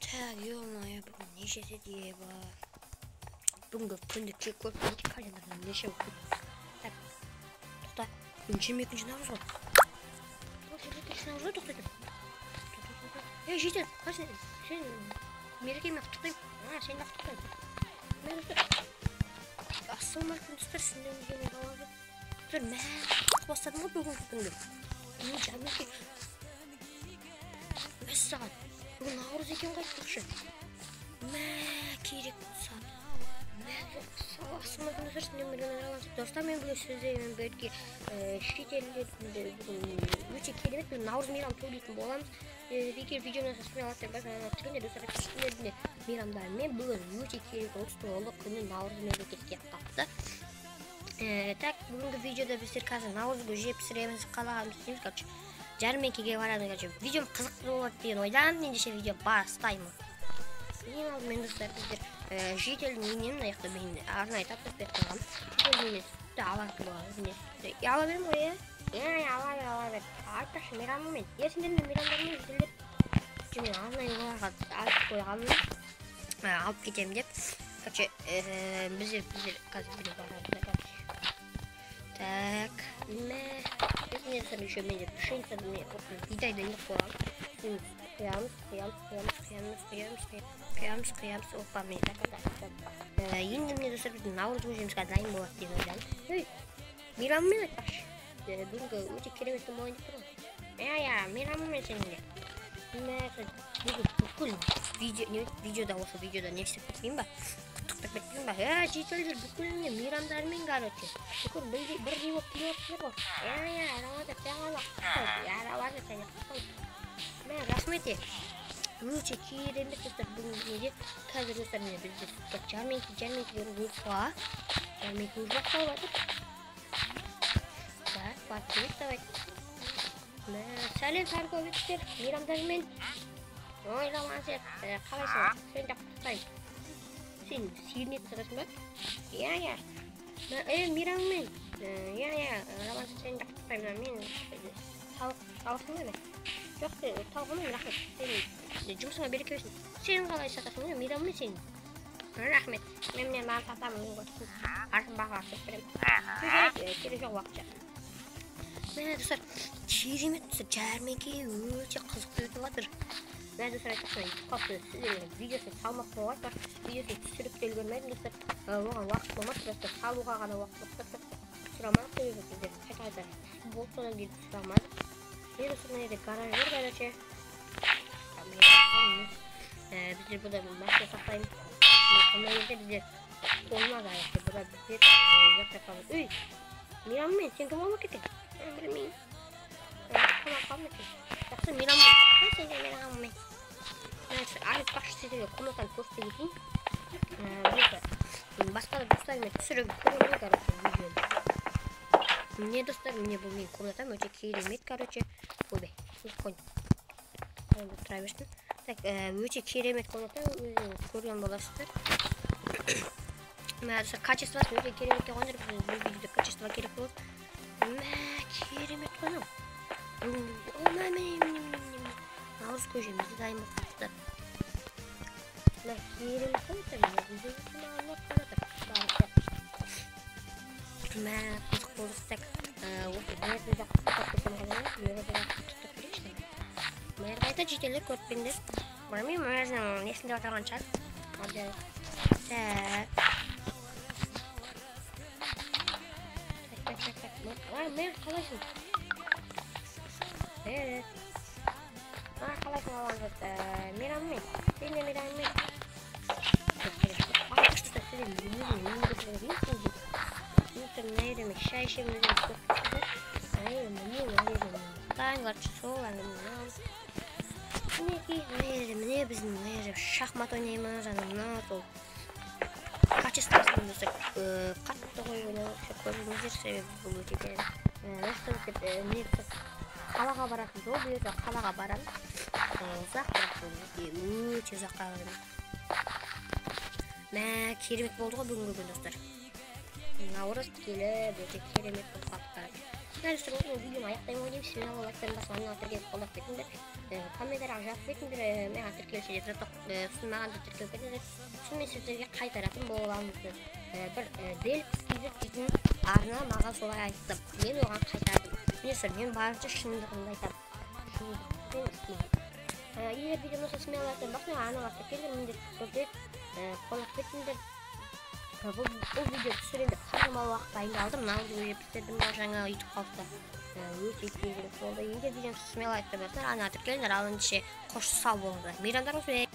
Так, ё-моё, бүгін неше жетеді еба. Бүгінгі күнді кек көріп календардан неше болып кетті. Так, тоқта. Бүгін 22 наурыз ғой. 22 наурыз ғой, тоқта. Ей, житель, қалайсың? Сен мерекемен құттықтаймын. А, сені де құттықтаймын. Мә, достар. Ассалаумағалейкум, достар, сіздермен бірге мен. Достар, мә, бастадым ғой бүгінгі күнді. Мен жәрмеңке. Мәссаған. Бүгін наурыз екен ғой айтпақшы. Мә, керек болса. Мә, ассалаумағалейкум, достар, сіздермен бірге мен Рауан. Достар, мен бүгін сіздермен бірге шетелдерді бүгін өте керемет бір наурыз мейрамын тойлайтын боламыз. Егер видеоны сіздер достар, сіздердің мейрамдарымен бүгін өте керемет ұлыстың ұлы күні наурыз мерекесі келіп қалыпты. Так, бүгінгі видеода біздер қазір наурыз көже пісіреміз, қалағанымызды істейміз, короче. Жәрмеңкеге барамыз, короче. Видеом қызықты болады деген ойдамын, ендеше видео бастаймын. Ең алдымен достар, біздер жителдің үйінен мына жақта мен арнайы тапсырыс беріп қойғанмын. Жителдің үйінен сүтті алатын боламыз. Міне, сүтті ала беремін ғой, иә? Иә, ала бер, ала бер. Айтпақшы, мейрамымен. Иә, сендермен мейрамдармен жителдер. Жоқ, мен арнайы оларға айтып қойғанмын. Алып кетемін деп. Короче, біздер қазір бірге барамыз, короче. Так, мә, мен достар еще менде пшеница, мен бидай дайындап қойғанмын. Құямыз, құямыз, құямыз, құямыз, құямыз, құямыз, құямыз, опа, міне, так, так, так. Енді міне достар, біздің наурыз көжеміз қазір дайын болады деген ойдамын. Ей, мейрамымен айтпақшы. Бүгінгі өте керемет күн болайын деп тұр ғой. Иә, иә, мейрамымен сенің де. Мә, бүгін бүкіл видео, не, видеода, осы видеода не істеп кетпеймін ба? Құттықтап кетпеймін ба? Ә, жителдер бүкіліне мейрамдарымен, короче. Бүкіл бірдей болып келіп жатсыздар ғой. Иә, иә, Рамазан, сен ғана құттықтаймын. Иә, Рамазан, сені құттықтаймын. Мә, рахмет е. Өте керемет достар, бүгінгі неде қазір достар міне бізде жәрмеңке, жәрмеңке, опа. Жәрмеңке уже басталып жатыр. Так, барып келейік, давай. Мә, сәлем торговецтер, мейрамдармен. Ой, Рамазан, қалайсың? Сені де құттықтаймын. Сен сиырын сатасың ба? Иә, иә. Мейраммен. Иә, иә, Рамазан, сені де құттықтаймын. Мен тауық аласың ба, не? Жоқ, тауық алмаймын, рахмет. Сен жұмысыңа береке берсін. Сен қалай сатасың? Мейраммен сен. Рахмет. Мен міне маған сатамын, арзан бағаға сатып беремін. Керек жоқ уақытша. Мә, достар, керемет достар, жәрмеңке өте қызықты өтіп жатыр. Мә, достар, айтпақшы, қалыпты сіздерге видеосын салмақ болған, бірақ видеосын түсіріп те үлгермедім, достар. Оған уақыт болмады, просто салуға ғана уақыт болды, достар. Түсіре алмадық, себебі біздер қайта-қайта болды, содан кейін түсіре алмадық. Міне, достар, мына жерде гараж бар, короче. Біздер бұда машина сақтаймыз. Мына жерде біздер қолына да, бұда біздер жақтап қаламыз. Үй, мейраммен, сен кім болып кеттің? Білмеймін. Қонақ қалдым екен. Жақсы, мейраммен. Сен де мейраммен. Айтпақшы, сіздерге комнатаны көрсете кетейін. Басқа да достарыммен түсіріп көремін, короче, видеоны. Міне, достар, міне бұл менің комнатам өте керемет, короче. Ойбай, қой. Тұра берсін. Так, өте керемет комната, өздеріңіз көрген боласыздар. Мә, достар, качествосы өте керемет деп қойыңдар. Бұл видеода качество керек болады. Мә, керемет қой мынау. О, мә, міне, міне, міне, міне. Наурыз көжеміз де дайын болып қалыпты. Мә, керемет қой достар, міне, маған ұнап жатыр. Мә, қызық болды. Так, осы мэрді де құттықтап кетсем қалай? Мэрді де құттықтап кетейікші. Мэр қайда, жителдер көріп пе едіңдер? Білмеймін, мэрдің несінде отырған шығар. Так. Так, так, так. Мэр, қалайсың? Мэр. Қалайсың, Алаңзат? Мейраммен. Сен де мейраммен. Мына жерде мен шай ішемін, өздеріңіз көріп тұрсыздар. Міне, мына жерде мен ұйықтаймын, короче, сол әңгіме. Мінекей, мына жерде, міне біздің мына жерде шахмат ойнаймыз, ана мына сол. Качествосын достар, қатты қойып ойнау көрдіңіздер, себебі бұл өте керемет. Міне достар, қалаға баратын жол, бұл жерде қалаға барамыз. Ұзақ, бірақ бұл өте ұзаққа барамыз. Мә, керемет болды ғой бүгінгі күн, достар. Наурыз келіп, өте керемет болып қалыпты. Достар, мен видеоны аяқтаймын ғой деймін. Смело лайктарын басып, арнаға тіркеліп, қолдап кетіңдер. Комментарияға жазып кетіңдер, маған тіркелші деп жатыр. Сосын маған да тіркеліп кетіңдер. Сосын мен сіздерге қайтаратын боламын. Бір Делькс дейтін арна маған солай айтты. Мен оған қайтардым. Міне, достар, мен барынша шындығымды айтамын. Шындықпен істеймін. Егер видео ұнаса, смело лайктарын басыңдар, арнаға тіркеліңдер, міндетті түрде қолдап кетіңдер. Бұл видео түсіргенде қаншама уақыт дайындалдым. Мынау уже бітірдім, мынау жаңа үйтіп қалыпты. Өте керек болды. Егер видеоны смело лайктар басыңдар, арнаға тіркеліңдер. Ал ендеше, қош, сау болыңыздар. Мейрамдарыңызбен.